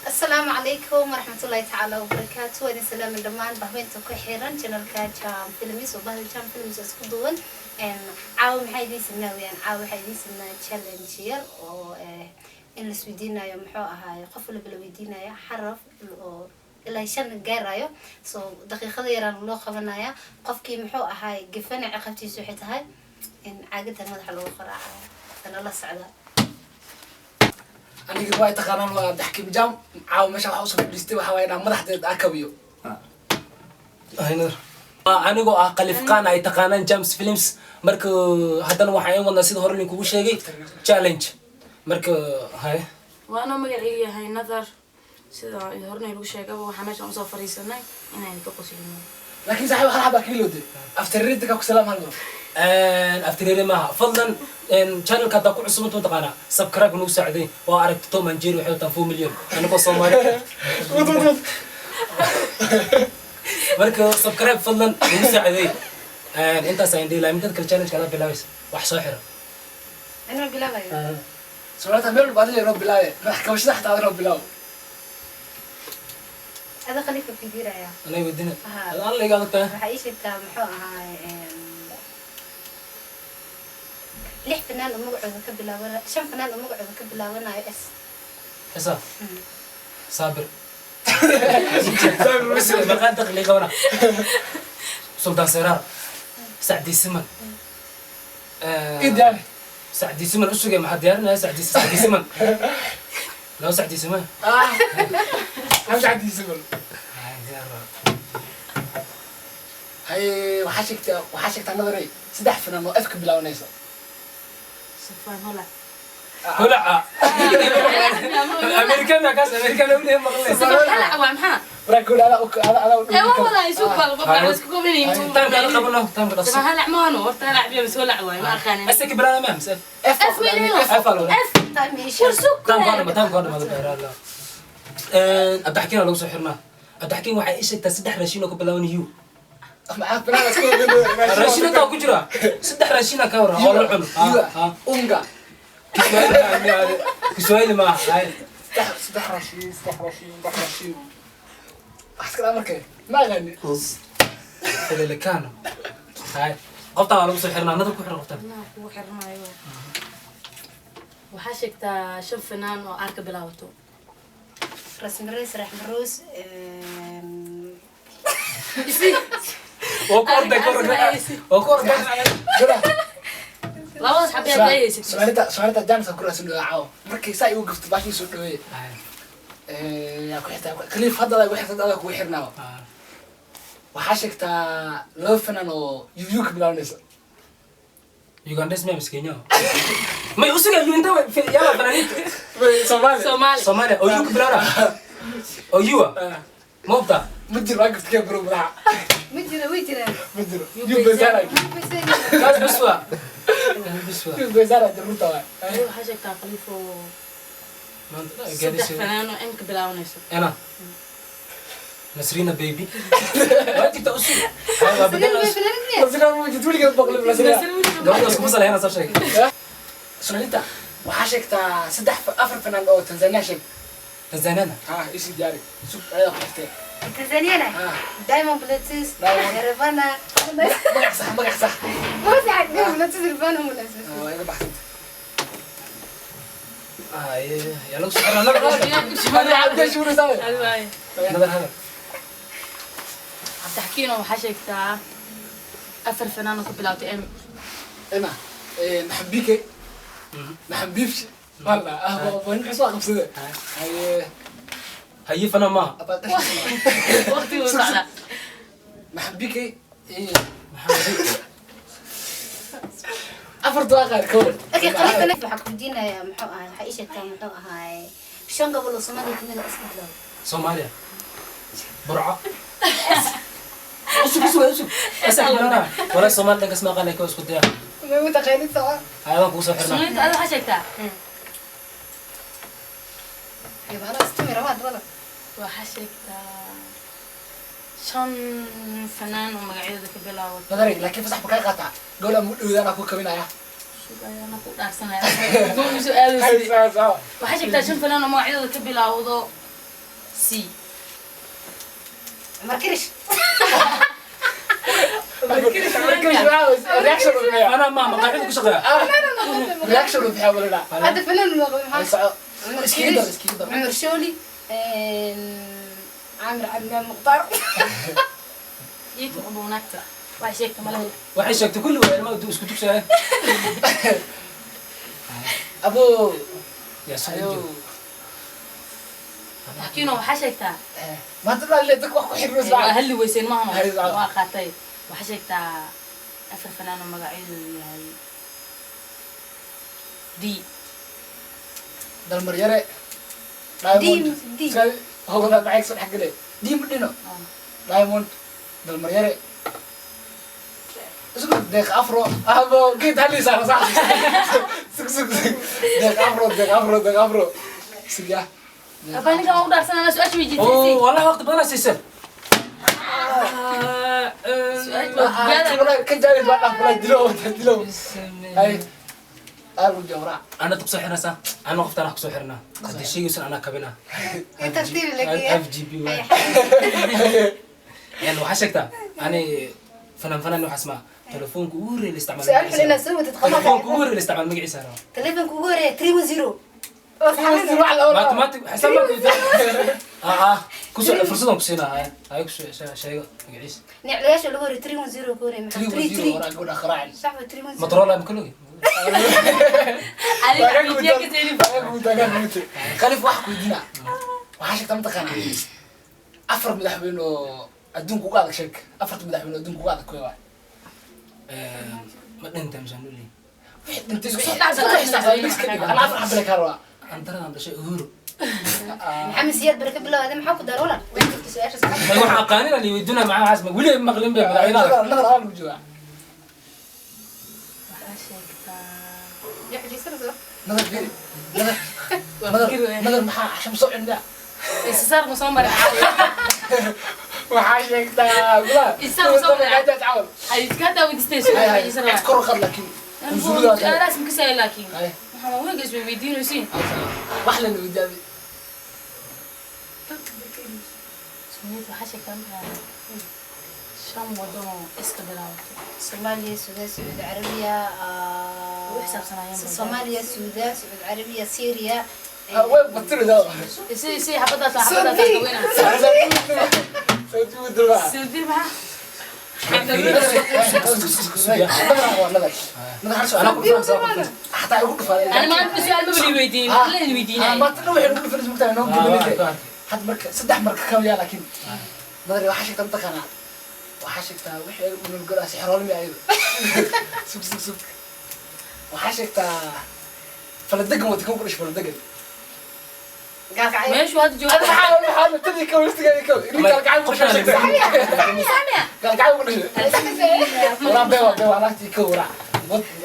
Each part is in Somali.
Asalaamu calaykum waraxmatullaahi tacaala wabarakaatu. Waa idin salaamin dhammaan bahweynta ku xiran channelka Jam Films oo bahda Jam Films oo isku duwan. Caawa maxaa idiin sidnaa weyaan? Caawa waxaa idiin sidnaa challenge yar oo in laisweydiinayo, muxuu ahaay, qof walba la weydiinayo xaraf oo ilaa 5 gaarayo. So daqiiqada yaraan loo qabanaya. Qofkii, muxuu ahaay, gafana, ciqabtiisu waxay tahay in caagadan madaxa lagu qaraacayo. Kana la socda. Aniga waa taqaanaan, waa Cabdixakiim Jam. Caawa meesha waxaa usoo fadhiistay waxaa waaye inaan madaxdeed aa kabiyo. Anigoo ah Qalifqaan ay taqaanaan James Films. Marka haddana waxaan in wadnaa sida hore ninkugu sheegay challenge. Marka haye. Waa anoo magacayga yahay Nadar. Sida horena lagu sheegaba, waxaa meeshaan usoo fariisanay inaan ka qoslino. Laakiin saaxiib, hal xabaa kiilowde aftaririda ka ku salaam hal mar. Aftireere maaha. Fadlan channelka haddaa ku cusubanta, mataqaanaa, subscribe nagu saaciday. Waa aragti Tom and Jerry waxay wataan 4 million, anigoo Soomaali. Wad wad wad. Marka subscribe fadlan nagu saaciday. Intaas ayaan dhihi lahaa. Midda kale, challenge adaa bilaabaysa, wax soo xiro. Anaa bilaabayo. Soomaalita meel walba adiga inoo bilaabe, madax kabashada xataa adinoo bilaaw. Ada Khalifa fidiraya. Anay weydina. Aha. Alla iga adag tahay. Waxaa ii sheegtaa, muxuu ahaay, lix fanaan oo magacooda ka bilaabana, shan fanaan oo magacooda ka bilaabanayo S. Xisa Saabir maqaan dakhli qabana, Sultan Seraar, Sacdi Siman. Ii diyaari. Sacdi Siman usugay, maxaa diyaarinaya? Sacdi Siman, laba Sacdi Siman. Ah, xamsa bal. Diyaar. Haye, waxaa sheegtaa Nadarey saddex fanaan oo F ka bilaabanaysa. Safaan Holac. Holaca Amerikana, kaas Amerikana weliga maqlay. Safaan Holac waa maxaa? Marka adaa adaa Ee, waa wada isu kala qofka isku koobinayn. Taamka la qabano, taamka dhaqso. Safaan Holac ma hano horta, halac biyo mise holac waay, ma aqaanin. Ase kibrana ma mise F. F weyn. F alo. F. Time War sug. Taamka dhama, taamka dhama beeraala. Abdaxkiin lagu soo xirnaa. Abdaxkiin, waxay ii sheegtaa saddex raashin oo ka bilaaban U. Maxaa fanaan isku Raashin intaa ku jira, saddex raashin ka waran oo la cuno. Unga. Kiswahili maaha. Saddex raashin, wax iska dhaa markay ma aqaani. Felelekano. Hay, qoftaan waa lagu soo xirnaa. Nadar ku xir qoftaan. Anaa kugu xiranayo. Waxaa sheegtaa shan fanaan oo R ka bilaabato. Rasmi Rays, Raxma Roos. Waa ku orday, ku orday, waa ku orday. Labadaas xabeed leeyaysid. Soomaalida jaamsa ku raadsan caawa markay saa igu gafto baashii soo dhaweeye. Yaa ku xirtaa Khaliif? Hadda adaa ku xirta, adaa kugu xirnaa. Waxaa sheegtaa laba fanaan oo U ka bilaabanaysa. Ugandes miya mise Kenya? May usuga U inta yaa fanaaniinta. Soomaali. Soomaali. Soomaaliya oo U ka bilaabna oo U ah ma hubtaa? Ma jiro, waa gafta kee bro madaxa. Ma jiro, way jiraan. Ma jiro, U bezara. Kaas bas waa, kaas bas waa. U bezara jirruta waay. Waxaa sheegtaa, Khaliif, oo Maanta saddex gaadhisay. fanaan oo M ka bilaabanayso. Ena Nasrina baby waa jirta usug. Waa bedel. Nasrina ma jirto, weligeed boqol Nasrina. Gabadha isku fasalay soo sheegay. Soomaalida waxaa sheegtaa saddex, afar fanaan oo Tanzania sheeg. Tanzaniana. Ha, isi diyaari, sug, ayadaa ku xirtee. Tanzaniana. Diamond Platnumz. Diamond. Rayvanny. Magac sax, magac sax. Ma sax, Diamond Platnumz, Rayvanny munaasib. Waa iga baxsanta. Ay, yaa lagu soo xirnaa? Nadar, hadal. Cabdi shuuraysaa. Nadar, hadal. Cabdixakiino, waxaa sheegtaa afar fanaan oo ka bilaabtay M. Ema Maxamed Bike, Maxamed Biifshi walla ah waa nin soo qabsade. Haye. Haye, fanaan maaha. Waqtigu socda. Maxamed Bike afar duaa qaar ka war. Okay, Khalifa, waxaa ku weydiinayaa, muxuu ahay, waxaa ii sheegtaa, muxuu ahay, shan gobol oo Soomaaliya kamid ah isku bilow. Soomaaliya, Burco, usug, usug, usug, asak bilana walaa Soomaali dhankas ma aqaan, laakiin waa isku daya. Ma mutaqaanid soco. Hayadaan kugu soo xirnaa. Sumlinta ada waxaa sheegtaa. Yabala istumi rabaad wala. Waxaa sheegtaa shan fanaan oo magacyadooda ka bilaabato. Nadaray, laakiin fasax ma kaa qaataa? Gowla mu dhowdaanaa ku kabinaya. Sugayana ku dhaarsanaya. Soo aadaysid. Waxaa sheegtaa shan fanaan oo magacyadooda ka bilaawdo C. Cumar Kirish. Reaction uu bixiyaa. Anaa ma maqaaxida ku shaqeeya. Reaction uu bixiyaa wala dhac. Hadda fanaan noqday maxaa? Cumar Iskiga dar, Kirish. iskiga dar. Cumar Shooli. Caamir Cabdilaahi Mukhtaar. Iidka unba wanaagta. Wax sheegta malaha. Waxay sheegtay kulli waa ilmaha isku tugsaya. Abo. Yaa soo Ayo. joog. Laakiin waxaa sheegtaa. Maanta dhan le dadka wax ku xirno Waa isla. halli weyseen maahan. Hay, sax. Waa qaatay. Waxaa sheegtaa afar fanaan oo magacyadoodu yahay D. Dalmar yare. Diamond. D. Hogada maxay soo dhex galay? D ma dhino. Diamond. Dalmar yare. Isku deeq afro. Abo geed hal isaar sax. Sug sug sug. Deeq afro, deeq afro, deeq afro. Sug ya. Abaa ninkan waan u dhaarsanana su-aasha way jiidaysay. Oo wallahi waqti badan siisay. Su-aasha waa Kan jaalid baa dhaf walaa dilo dilo. Ay. Aad u jawra. Ana kusoo xirnaysaa, ana qoftaan kusoo xirnaa. Haddii sheegaysan anaa kabinaa. Tartiib laakiin. FGB waay. Yani waxaa sheegtaa ani fanaan fanaan waxaas ma telefoonka ugu horreeya la isticmaalo. Su'aal xun inaad soo wadid Telefoonka qamaha. ugu horreeya la isticmaalo magaciisa rabaa. Telefoonka ugu horreeya 310. Mathematic xisaab ma ku ah kusoo fursadan ku siinaa haya haya kusoo sheego magaciisa. Niclayaasha lagu horreeya 310 ku horreeya maxaa? 33. Waraa gabadha qaraacin. Sax waa 310. Motorola ma kalogi. Adiga xaqiijiye ka teelin. Khaliif wax ku weydiinaa. Waxaa sheegtaa mataqaanaa afar madaxweyne oo adduunka uga adag sheeg. Afarta madaxweyne oo adduunka uga adag kuwa waay. Ma dhinta misaan u leeyahay. Wixii dhintay isku xisaabtan mix ka dhig. Ana afar xabale kaa rabaa. Antaradan dhashay Uhuru. Maxamed Siyaad Barre ka bilow adee maxaa ku dar walaal? Way jirta su'aasha sax. Ma waxaan aqaanin la weydiinaa maxaa waxaas ma weli maqlin bay madaxweynaha. Nadar ayaa lagu joogaa. Waxaa sheegtaa Yaa xajiisanaysaa? Nadar fiiri. Nadar. Nadar. Nadar maxaa casho ma soo cunnaa? Isasaar ma soo maray caawa. Waxaa sheegtaa gudaha. Isaga soo maray. Gajaaj caawal. Ay iska daa weydiistay Hay hay. su-aasha Cid kor u qaad laakiin. Unsuurida waa kale. Su-aalahaas ma kasaya laakiin. Hay. Waxaan waaweynka isweydiinaysiin. Wax la weydiiyay. Sunniyad waxaa sheegtaa maxaa shan wadan oo iska bilaabato. Soomaaliya, Suudaan, Sacuudi Carabiya, Ugu xisaabsanayeen bal. Soomaaliya, Suudaan, Sacuudi Carabiya, Syria. Way batirida. Si si xabadaas xabadaas ka weynaa. Saudi wadada. Saudi maxaa? Anaa ku fahamsan ku fahamsan. Xataa ugu dhufaa. Ani maanta su'aal ma wali weydiin. La weydiinay. Maanta waxay ugu dhufanaysaa mugtahay noo Ah, gabanaysa. waa Had marka saddex marka ka yaa laakiin. Nadar waxaa sheegtaa mataqaanaa. Waxaa sheegtaa wixii ay u nolgolaa sixroolmi ayada. Sug sug sug. Waxaa sheegtaa faladegan wada kan ku dhashay faladegan. Gaalkacyo. Meeshu hadda joogo. Ada maxaa maxaa tadii ka waqtiga ka ilmi galgacay ku dhashay. Galgacay ku dhashay. Waraa beewa beewa alaabtii ka waraa.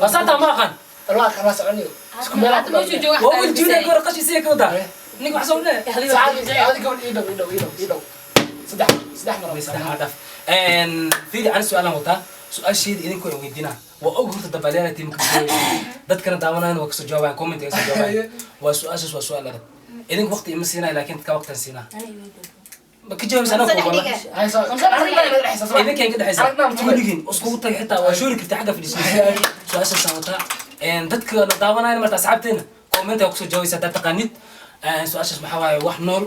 Wasaata ma aqaan. Alwaa kana soconayo. Isku meel Hadda meeshu joogo. Waa wiil jiray goor qashi siya ka wada. Ninka wax soo leeyahay. Saacad gabadh ii dhow ii dhow ii dhow ii dhow. Saddex saddex mar. Saddex ma dhaaf. Fiiri aan su'aalan wataa. Su'aasheeda idinku ay weydiinaa. Waa og horta dabaleena tiimka dadkana daawanayaan waa kasoo jawaabayaan comment ay kasoo jawaabayaan. Waa su'aashaas waa su'aal adag. Idinku waqti ima siinaya laakiin dadka waqtan siinaa. Ma ka jawaabaysa anaa Saddex kugu dhiga. Hay soo. Idinka ka dhexaysa. Kulligiin iskugu tagay xitaa waa shoori kartaa xagga fadhiisanaysa. Su'aashaasaan wataa. Dadka na daawanayaan marta asxaabteena comment ay kusoo jawaabaysa haddaad taqaanid. Su'aashaas maxaa waaye wax nool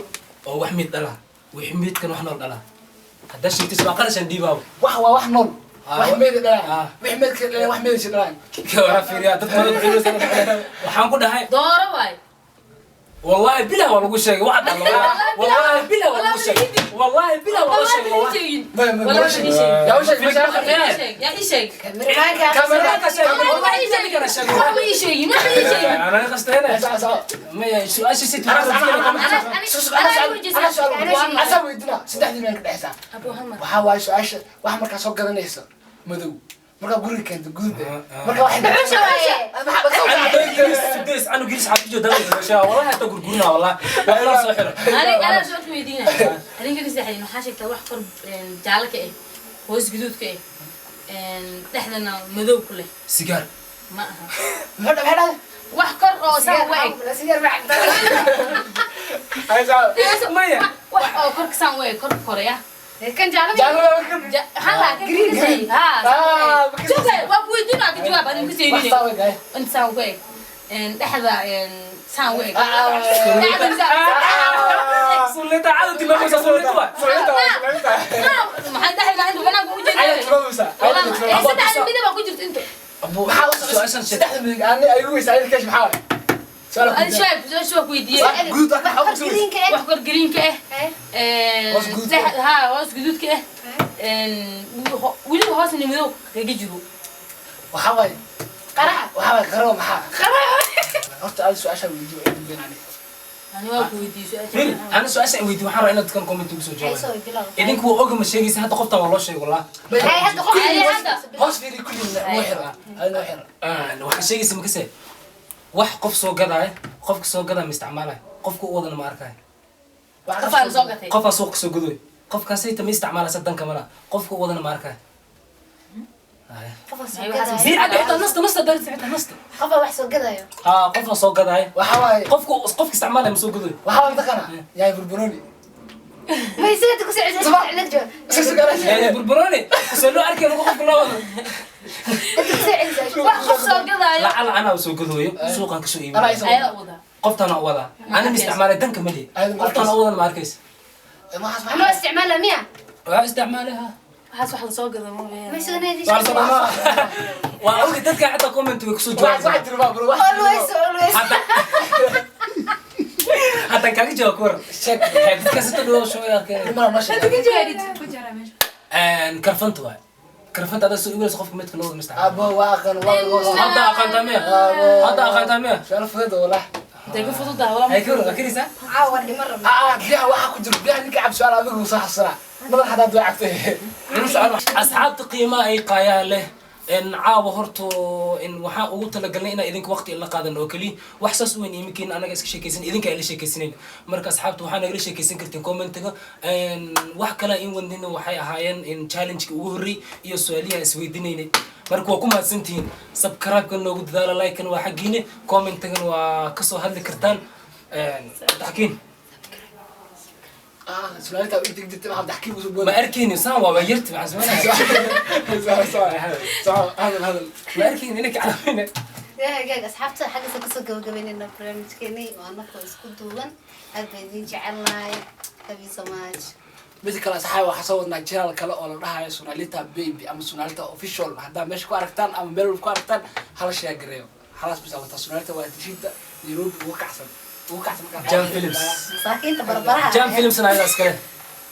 oo wax mid dhala. Wix midkan wax nool dhala. Haddaad sheegtay waa qarashan dhiibaawo. Wax waa wax nool. Wax meed dhalaan. Wax meed ka dhalaan wax meed dhalaan. Waxaa fiiriyaa dad badan waxay leeyihiin waxaan ku dhahay Dooro waay. والله بلا ولا lagu sheegay wax dhan والله بلا ولا lagu sheegay والله بلا ولا Wallahi sheegay ma sheegin. Ma ma Wallahi ma sheegin. Yaa u sheeg Yaa ii sheeg. Yaa ii sheeg. Kameramaanka. Kameramaanka sheegay. Wallahi ma ii sheegin. Wax ma ii sheegin. Wax ma ii sheegin. انا قصدي Saa saa. ما سؤال شيء Asaa weydiinaa saddexdii meel ka dhexaysaa. Abu hal mar. Waxaa waaye su-aasha wax markaa soo gadanayso madow markaa guriga keento guduud eh. Markaa waxay Dhuxusha waaye. سديس انا جلس حق جو دغ والله حتى غرغرنا والله والله soo xiro Aniga anaa su'aal ku weydiinaya. Adinka ka saxayn waxaa sheegtaa wax kor jaallo ka ah, hoos guduud ka ah, dhexdana madow ku leh. sigaar Ma aha. Muxuu dhahay dhahay? Wax kor oo saa u eg. Sigaar ma cabtaa. Ay saa. maya Wax oo korka saan u eg, korka koraya. Kan jaalo. Jaalo. Hala kan Green, green. Ha. Ah, Joga, waa ku weydiinaa, ka jawaab adiga ka wax seynine. saa way gaay. Inta saan u eg. Dhexda saan u eg. Ah, Dhexda saan. Sunnita caado tilmaamaysa, sunnita waa. Sunnita, sunnita. Maxaa dhexda inta banaanka ugu Ayada jeedaa? tilmaamaysa. Ayada tilmaamaysa. Saddexda midab baa ku jirta inta. Abu, Maxaa u su-aashan sheeg. saddexda midig ani ay ugu weysa ayada kesh maxaa waay? Su'aal ku Adi jira. shaab, su-aasha waa ku weydiiyey. Guduud ah, Wax maxaa kor ku sugaysa? greenka eh. Wax kor greenka ah. Hoos guduudka ah. Ha, hoos guduudka ah. Weliba hoosna madow kaga jiro. Waxaa waay. Qaraha. Waxaa waay qaro maxaa? Horta aad su-aasha weydiiyo way dambeyn ani. Ani waa ku weydiiyey su-aasha. Firi, ana su-aasha aan weydiiyo waxaan rabaa inaad dadkan comment ugu soo Hay jawaabaan. soo bilow. Idinku waa oga ma sheegaysa hadda qoftan waa loo sheegay wallah. Hay hadda qof. Hay hadda. Hoos fiiri kulli noo xira. Ay noo xira. Waxaan sheegaysa makase wax qof soo gadaya, qofka soo gadaya ma isticmaalaya, qofka u wadana ma arkaya. Qofaan soo gatay. Qofaa suuqa kasoo gadoy, qofkaasayta ma isticmaalaysa, danka malaha, qofka u wadana ma arkaya. Haya. Qof soo Hay, waxaas gadaayo. Fiir, hadda xitaa nasta nasta darsi xitaa nasta. Qof wax soo gadaayo. Haa, qofaa soo gadaya. Waxaa waay. Qofka qofka isticmaalaya ma soo gadoy. Waxaa waay mataqaana? Yaay burburoni. Ma isaga ku soo celiso joog. Iska sugaanaysa. Yani burburone soo loo arkay marka qofka loo wado. Inta ku soo celiso. Wax qof soo gadaayo. Lacal anaa soo gadooyo, suuqaan kasoo Anaa iibinaya. isoo. Ayaa wadaa. Qoftaan u wadaa, ana ma isticmaalay, danka ma lihi, Ayada ma qoftaan arkaysa. u wadan ma arkaysa. Maxaas Ama isticmaala miya? Waxaa isticmaalaha. Waxaas wax la soo gado ma Ma weeyaan. isaga nadi. Waa la soo dhamaa. Waa ogi dadka xataa comment way kusoo wax jawaabaysaa. wax tilmaam bro wax. Always, always. Hadda hadda kaaga jawaab ku waran. Sheeg. Waxay dadka si dhow soo arkeen. Mar ma sheeg. Karfanta waay, karfanta adaa soo iibinaysa, qofka midka loo wada ma isticmaalo. Abo waa aqan waa waa. Hadda aqaantaa miya? Hadda aqaantaa miya? Su'aal fudud wallah. Intay ku fududahay walaa. Ay ka waran karaysaa. Caawa dhima rabno. Ah, biyaha waxa ku jiro biyaha ninka cab su'aal adigu soo xasuusana. Madax hadaad way cabtay. Asxaabta qiimaha ay qaayaa leh, in caawa horto in waxaan ugu talagalnay inaan idinka waqti la qaadano oo keliya, wax saas u weyn iminkiin anaga iska sheekaysan, idinka ay la sheekaysanayn. Marka asxaabta waxaa nagala sheekaysan kartiin commentiga. Wax kale in wadnina waxay ahaayeen in challenge-ka ugu horrey iyo su-aaliyaha isweydiinaynay. Marka waa ku mahadsantihiin, subscribe-ka noogu dadaala, like-kan waa xaggiine, commentigan waa kasoo hadli kartaan. Taxkiin. Ah, su'aalta u deg degtay waxa taxkiim usoo Ma booday. arkayni saan waa yarti maxaan sameynaya. Soo hadal hadal. Ma arkayni inaka calaamina. Hagaag asxaabta, xaggasa kasoo gabagabaynayna barnaamijkeenii oo anakoo isku duuban aad baan idin jecelnahay. Love you so much. Mid kale asxaab, waxaa soo wadnaa channel kale oo la dhahayo Sunalita Baby ama Sunalita Official. Haddaa meesha ku aragtaan ama meel walba ku aragtaan, hala share gareeyo. Halaas bisa wataa Sunalita waa tishinta Nairobi ugu kacsan. Ugu kacsan markaa. Jam Films. Masaakiinta barbaraha. Jam Films na ayada iskale.